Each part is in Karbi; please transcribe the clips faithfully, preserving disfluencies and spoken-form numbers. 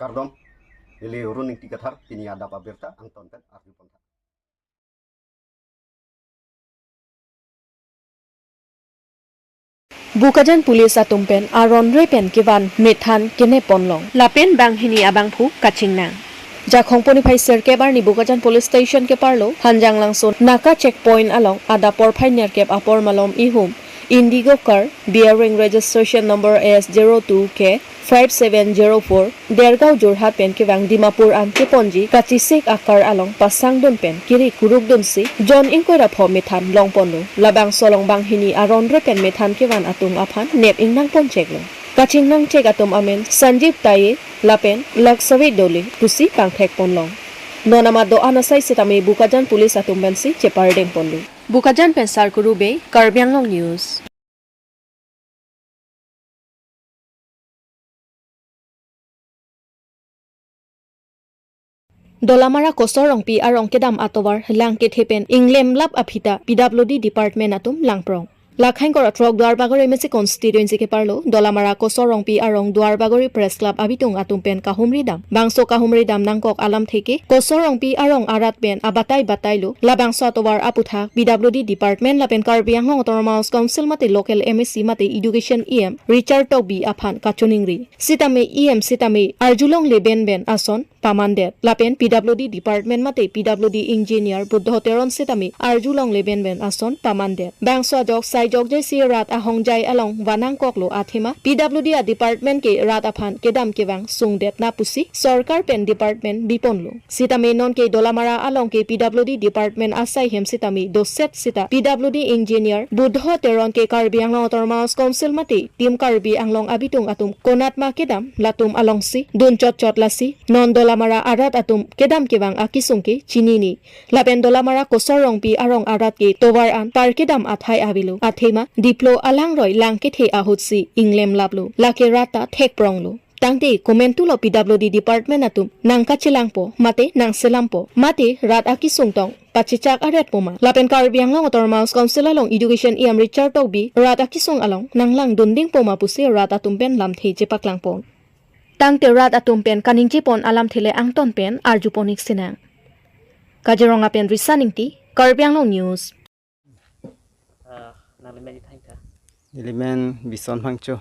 Kardom, neli Arun Ingti Kathar, pini adap abirta angton pen arju pon tha. Bokajan Police atum pen aron re pen kevan methan kenep ponlong. Lapen banghini abangphu kachingnang. Jakhong poni phai sirkep arni Bokajan Police Station keparlo Hanjanglangso Naka checkpoint along adap porphai nerkep apor malom ihum Indigo car bearing registration number S zero two K five seven zero four Dergaon Jorhat pen kevang Dimapur an keponji kachesik a-car along pasangdun pen kiri kurukdunsi jon ingkoi ra pho methan longponlo. Labangso along banghini aron re pen methan kevan atum aphan nep ingnang poncheklo. Kachingnang chek atum amen Sanjeev Taye lapen Laksavi Dole pusi pangthek ponlong. Non amat do-an asai sitame Bokajan Police atum pensi chepardeng ponlo. Bokajan pen Sarkuru Bey, Karbi Anglong News. Dolamara Kosor Rongpi arong kedam atovar lang kethe pen inglemlap aphi ta P W D Department atum langprong. Lakhang kora throk Duarbagori M A C constituency keparlo Dolamara Kosor Rongpi arong Duarbagori Press Club abitung atum pen kahumri dam. Bangso kahumri dam nangkok alamthe ke Kosor Rongpi arong arat pen abatai batailo. Labangso atovar aputhak P W D Department lapen Karbi Anglong Autonomous Council mate local M A C mate Education E M Richard Tokbi aphan kachiningri. Sitame E M sitame arjulongle benben ason pamandet. Lapen P W D Department mate P W D Engineer Buddho Teron sitame arjulongle benben ason pamandet. Bangso ajok saijokjesi rat ahongjai along vanangkoklo athema P W D a-department ke rat aphan kedam kevang sungdetna pusi sorkar pen department biponlo. Sitame nonke Dolamara along ke P W D Department asai hem sitame doset sita P W D Engineer Buddho Teron ke Karbi Anglong Autonomous Council mate Team Karbi Anglong abitung atum konatma kedam latum alongsi dun chotchot lasi non Dolamara arat atum kedam kevang akesung ke chinine. Lapen Dolamara Kosor Rongpi arong arat ke tovar an par kedam athai avelo. Athema Diplo alangroi lang kethe ahutsi inglemlaplo. Lake rat ta thekpronglo. Tangte komantulo P W D Department atum nangkachelangpo mate nangselampo mate rat akesung tong pachechak aretpo ma. Lapen Karbi Anglong Autonomous Council along Education E M Richard Tokbi rat akesung along nanglangdundingpo ma pusi rat atum pen lamthe chepaklangpon. Tangte rat atum pen kaningjepon alamthe le angton pen arjupon-ik sinang. Kaziranga pen Risa Ingti, Karbi Anglong News. Ah, nangli men ithang tha. Neli men Bison Phangcho.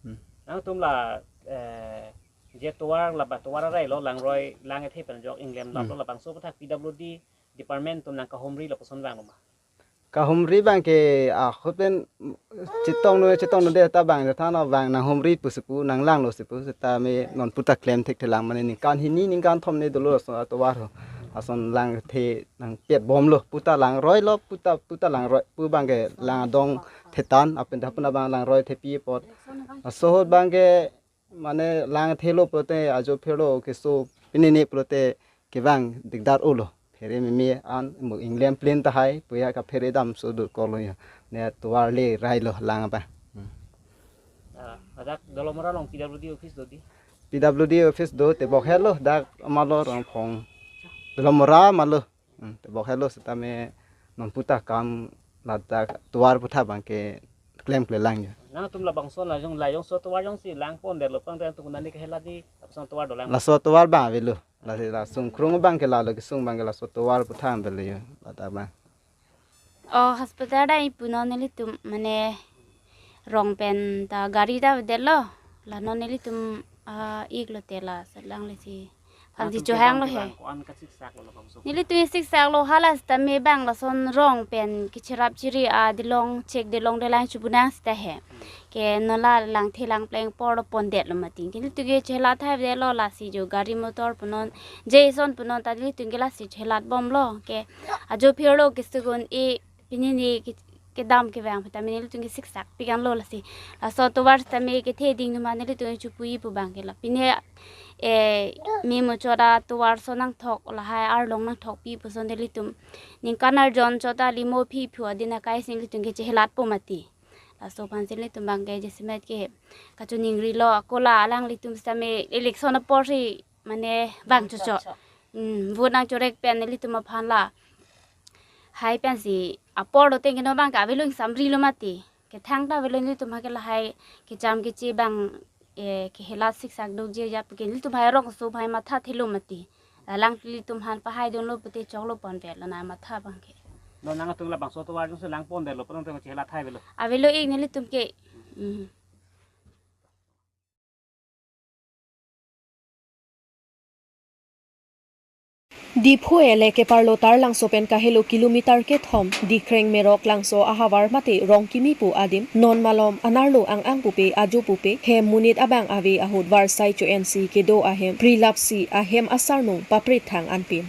Hmm. Nangtum la, eh, je tovar la ba tovar arailo langroi lang kethe pen ajok inglemlaplo. Hmm. Labangso aputhak P W D Department atum nangkahumri lapuson vanglo ma? Kahumri abang ke ahut pen chetongno chetongno det ta abang than abang nanghumri pusi pu nanglanglo si pu sitame non puta klem thekthelang mane ningkan hini ningkan thom ne dolo ason atovar ho. Ason lang the nangpet bomlo puta langroilo puta puta langroi pu abang ke lang adong thetan apen dapun abang langroi thepi apot. Laso ahut abang ke mane lang thelo pulote ajo phelo keso pinini pulote kevang dikdar olo. Phere meme an mo inglem plain tahai puya kaphere damso dur kolo ya. Ne tovar le railo lang apa. Hmm. Ah, ajak Dolamara along P W D office do di? P W D office do tebok helo dak amalo Rongphong. Dolamara amalo. Hmm, tebok helo sitame non puta kam ladak tovar aputhak abang ke klemklelang ya. Nangtum labangso lajong lajongso tovar jongsi langpondetlo pang tangte nangtum nani kahela di lapuson tovar dolang. Laso tovar abang avelo. Lasi la sungkrung abang ke lalo kesung abang ke laso tovar aputhak avelo ladak abang. Oh, hospital ta ipu non nelitum mane rong pen ta gari ta avedetlo. La non nelitum, ah, iklo te la selang lesi. Phan si chohanglo he. Ko-an kasiksak lo labangso. Nelitum siksaklo hala sitame abang lason rong pen kecherap chiri adilong chek dilong delang chupunang sita he. Hmm. Ke non la langthe langpleng apor lo pondetlo mati. Ke nelitum ke chelat hai avelo lasi jo gari motor punon, je ison punon ta nelitum ke lasi chelat bomlo. Ke ajo phirlo kesugun e pinini ke kedam kevang sitame nelitum ke siksak pikanlo lasi. Laso tovar sitame kethe ding numa nelitum chupu-i pu abang ke la. Pine, eh, memo chot atovar ason nangthok lahai arlong nangthokpi puson nelitum. Ningkan arjon chot ta limo phi phu adin akai si nelitum ke chelatpo mati. Laso aphan si nelitum abang ke jasemet ke kachiningrilo ako la alanglitum sitame election apor si mane vang chocho. Chocho. Hmm, vote nangchorek pen nelitum aphan la. Hai pensi apor do tengke no abang ke avelo ingsamrilo mati. Kethang ta avelo nelitum ha ke lahai kecham keche abang eh, kehela siksak dukji ajat pen ke nelitum hai rongso hai matha thelo mati. Alang nelitum aphan pahai dunlo pute choklo pon vet lo na matha abang ke. Non nangtum labangso atovar jongsi lang pon detlo, pon te kehela thai avelo. Avelo ik nelitum ke. Hmm. Diphu ele keparlo Tarlangso pen kahelo kilometer kethom, Dikreng Merok Langso ahavar mate Rongkimi pu adim, non malom anerlo ang-ang pupe ajo pupe, hem monit abang ave ahut varsai cho-ensi kedo ahem, prilapsi ahem asarnung paprit thang anpin.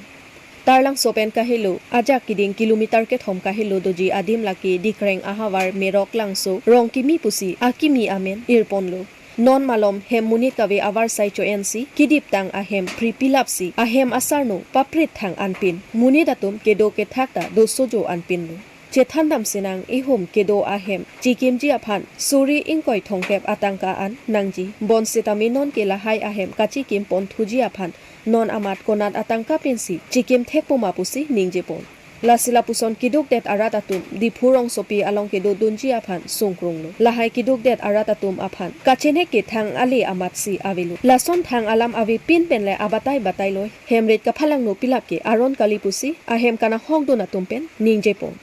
Tarlangso pen kahelo, ajak keding kilometer kethom kahelo doji adim lake Dikreng ahavar Merok Langso, Rongkimi pusi akimi amen irponlo. Non malom hem monit kave avarsai cho-ensi, kediptang ahem pripilapsi, ahem asarnung paprit thang anpin, monit atum kedo kethak ta dosojo anpinlo. Chethan damsinang ihum kedo ahem, chikimji aphan, suri ingkoi thomkep atangka an nangji, bonsitame non ke lahai ahem kachikim pon thuji aphan, non amat konat atangka pensi chikim thekpo ma pusi ningjepon. Lasi lapuson kedukdet arat atum, Diphu rongsopi along kedodunji aphan sungkrunglo. Lahai kedukdet arat atum aphan kachenek ke thang ale amatsi avelo. Lason thang alam avepin penle abatai batailo, hem rit kaphalangno pilap ke aron kali pusi ahem kanahokdun atum pen ningjepon.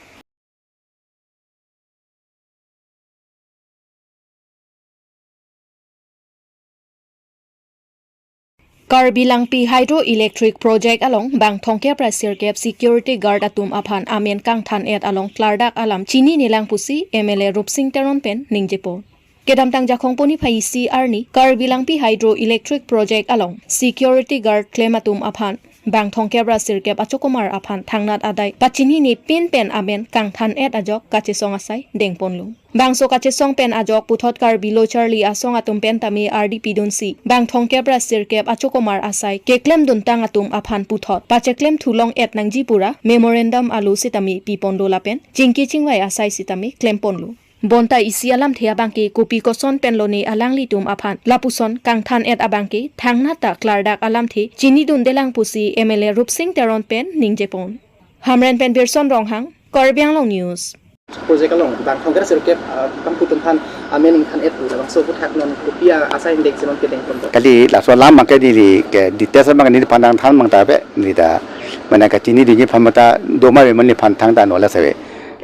Karbi Langpi Hydroelectric Project along bang thomkep ra sirkep security guard atum aphan amen kangthan-et along klardak alam chinine lang pusi M L A Rupsing Teron pen ningjepo. Kedamtang Jakhong poni phai isi arni Karbi Langpi Hydroelectric Project along security guard klem atum aphan bang thomkep ra sirkep achokomar aphan thangnat adai pachinine pin pen amen kangthan-et ajok kachesong asai dengponlo. Bangso kachesong pen ajok puthot Karbi Lo Charli Asong atum pen tame ardi pidunsi bang thomkep ra sirkep achokomar asai keklemduntang atum aphan puthot pacheklem thulong-et nangji pura memorandum alo sitame piponlo lapen chingki chingvai asai sitame klemponlo. Bonta isi alamthe abangke kopi koson penlone alanglitum aphan lapuson kangthan-et abangke thangnat ta klardak alamthe chinidundelang pusi M L A Rupsing Teron pen ningjepon. Hamren pen Birson Ronghang, Karbi Anglong News. Project along bang thomkep ra sirkep, ah, bangphutum aphan amen ingthan-et pu labangso aphuthak non kopi asai ingdeng si non kedengpon do. Kali laso alam abangke neli ke details abang neliphan nangthan abang ta ave, neli ta mane kachinidunji aphan mata doma ave, neliphan thangta nola save.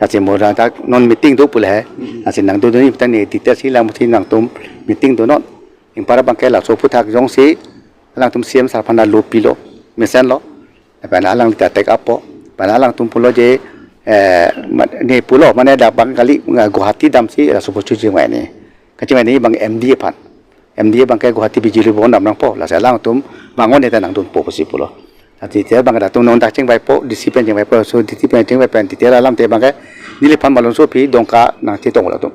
Lasi mo rang ta non meeting do pu le he. Lasi nangdodunji aphan ta ne details si lam si nangtum meeting do non. Ingpar abangke laso aphuthak jongsi alangtum C M sir aphan lo pilo, mesenlo. Lapen alangli ta take up po. Lapen alangtum pulo je, eh, ma-, ne pulo mane dak bang kali, ah, Guwahati damsi laso aphu chingvai ne. Kachingvai ne bang M D A aphan. M D A abangke Guwahati Bijuli Bhavan dam nangpo. Lasi alangtum bang one ta nangdunpo pusi pulo. Lasi te abang ta tum non ta chingvaipo, D C pen chingvaipo, so D C pen chingvai pen, te alamthe abangke neliphan malomso aphi dongka nangchetong latum.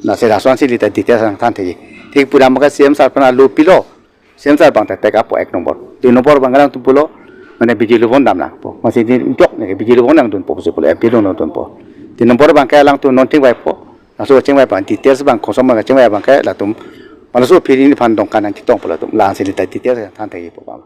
Lasi lason si neli ta details nangthan theji. Thik pura abangke C M sir aphan lo pilo. C M sir abang ta take up po ek nombor. Dui nombor abang alangtum pulo, mane Bijuli Bhavan dam nangpo. Masi di jok ne Bijuli Bhavan nangdunpo pusi pulo, M P lo nangdunpo. Tin nombor abangke alangtum non chingvaipo. Laso chingvai abang details abang koson abang chingvai abangke latum malomso aphi neliphan dongka nangchetongpo latum. La-ansi neli ta details nangthan theji pu abang.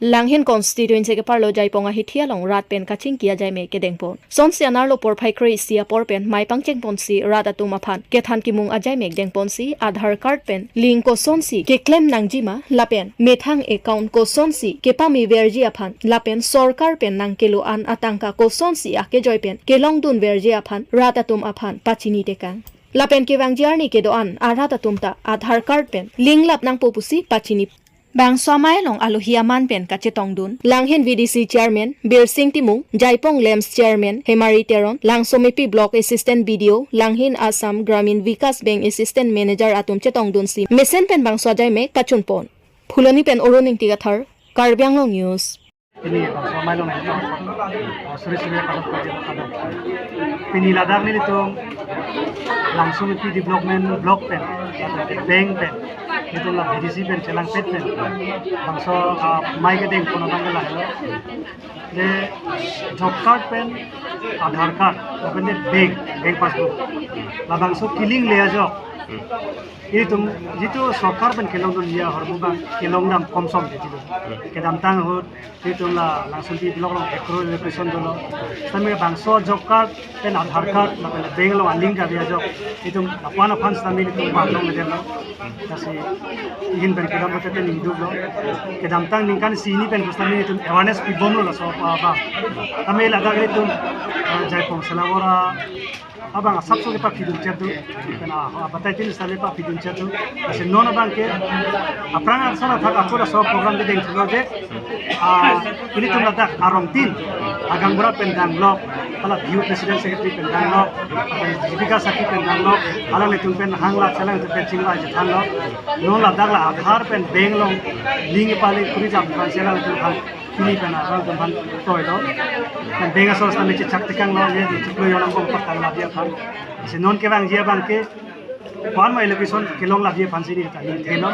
Langhin constituency keparlo Jaipong ahithi along rat pen kachingki ajaimek kedengpon. Sonsi anerlo porphai kre-isi apor pen mei pangchengponsi rat atum aphan kethan kimung ajaimek dengponsi Aadhaar card pen link kosonsi keklem nangjima lapen methang account kosonsi kepameverji aphan lapen sorkar pen nangkelo-an atangka kosonsi akejoi pen kelongdunverji aphan rat atum aphan pachinitekang. Lapen kevangji arni kedo-an arat atum ta Aadhaar card pen link lap nangpo pusi pachini. Bangso amei along alohi aman pen kachetongdun Langhin V D C Chairman Birsing Timung, Jaipong LAMPS Chairman Hemari Teron, Langsomepi Block Assistant B D O, Langhin Assam Gramin Vikas Bank Assistant Manager atum chetongdunsi mesen pen bangso ajaimek pachunpon. Phuloni pen Orun Ingti Kathar, Karbi Anglong News. Pini bangso amei along nangji, oh, suri suri kadam kadam. Pini ladak nelitum Langsomepi Development Block pen, bank pen, nelitum la V D C pen chelangpet pen bangso, ah, amei kedengpon abang ke lahelo. Je job card pen Aadhaar card, lapen je bank, bank passbook. Labangso kelingle ajok Itum jitu sorkar pen kelongdun ya hormu bang kelongdam komsom de jitu. Kedamtang ahut itum la Langsunpi block along acro location dolo. Sitame bangso job card pen Aadhaar card lapen bank along a-link kave ajok itum aphan aphan sitame itum bang long delo. Lasi ihin pen kedam mate pen ingduk lo. Kedamtang ningkan isi hini pen sitame itum awareness pibomlo laso apa apa. Tame ladak itum, eh, Jaipong Selawora abang asapso kepapidun chet do. Pen abatai tin sitame papidun chet do. Lasi non abangke aphrang ason athak ako laso program kedeng thulo je, ah, ilitum ladak arong tin, agaonbura pen danglok, hala B O president secretary pen danglok, lapen Jibika Sakhi pen danglok, alanglitum pen hangla chelang pen chingvai chethanlo. Non ladak la Aadhaar pen bank along link pali kuri jam pen chelang pen hang kini pen alanglitum pen toilo. Pen bank asor sitame chechak tekanglo, ye chiklo yonam bom patang la dia pen. Si non kevangji abangke one my location kelong labi aphan si neli ta ning thelo.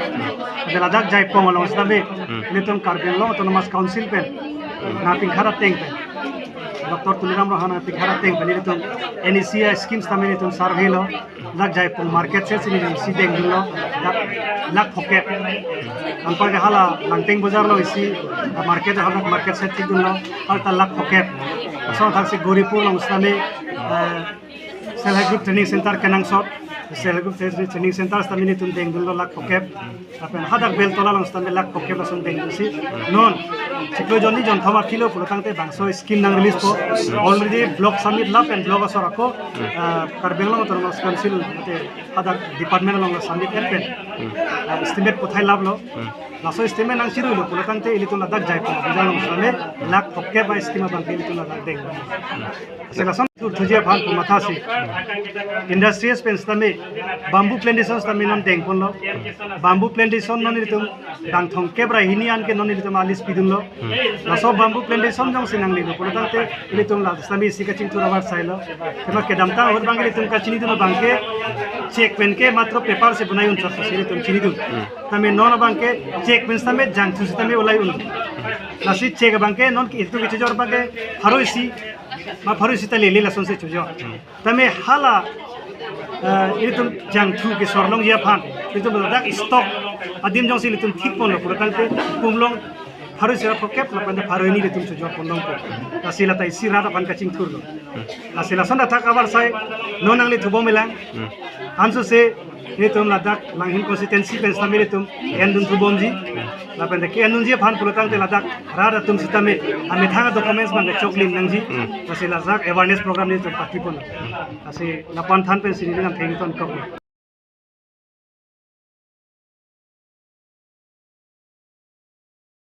Pen ladak Jaipong along sitame, Hmm. ilitum Karbi Anglong Autonomous Council pen, Hmm. nangpingkhar ateng pen, Doctor Tuliram Ronghang nangpingkhar ateng pen ilitum N E C scheme sitame ilitum survey lo. Ladak Jaipong market shed si neli isi dengdunlo, ladak lakh phokep. Anparke hala Langteng Bazar along isi, eh, market, hala market shed thikdunlo, hala ta lakh phokep. Lason athak si Goripur along sitame, eh, Self Help Group Training Center kenangsot, Self Help Group Training Center sitame nelitum dengdunlo lakh phokep. Lapen hadak Beltola along sitame lakh phokep lason dengdunsi. Non chiklo jon ni jon thom aphi lo pulo tangte bangso scheme nang release po. Already block submit lap pen block asor ako, ah, Karbi Anglong Autonomous Council mate hadak department along submit en pen, ah, estimate puthai laplo. Laso estimate nang chiruilo pulo tangte ilitum ladak Jaipong Bazar along sitame lakh phokep a-scheme abangke ilitum ladak deng. Si lason thur thuji aphan pu mathasi. Industries pen sitame bamboo plantation sitame non dengponlo. Bamboo plantation non ilitum bang thomkep ra hini anke non ilitum a-list pidunlo. Laso bamboo plantation jongsi nanglelo pulo tangte ilitum la sitame isi kachingthur avarsai lo. Tema kedamtang ahut abang ilitum kachinidun abangke cheque pen ke matro paper si bonai un chot si ilitum chinidun. Tame non abangke cheque pen sitame jangthu sitame ulai un. Lasi cheque abangke non ke ilitum kechojor abangke pharo isi ma pharo isi ta lele lasonsi chojor. Tame hala, eh, ilitum jangthu kesor longji aphan, ilitum ladak stock adim jongsi ilitum thikponlo pulo tangte kum along pharo isi ra phokep lapen pharo hini ilitum chojorpon longpo. Lasi lata isi rat aphan kachingthurlo. Lasi lason athak avarsai non nangli thubom ilang. Ansose ilitum ladak Langhin constituency pen sitame ilitum endun thubomji. Lapen ke-endunji aphan pulo tangte ladak rat atum sitame amethang documents abang kechoklim nangji. Lasi ladak awareness program nelitum patipon. Lasi lapu-an than pensi neli nangthengton kok.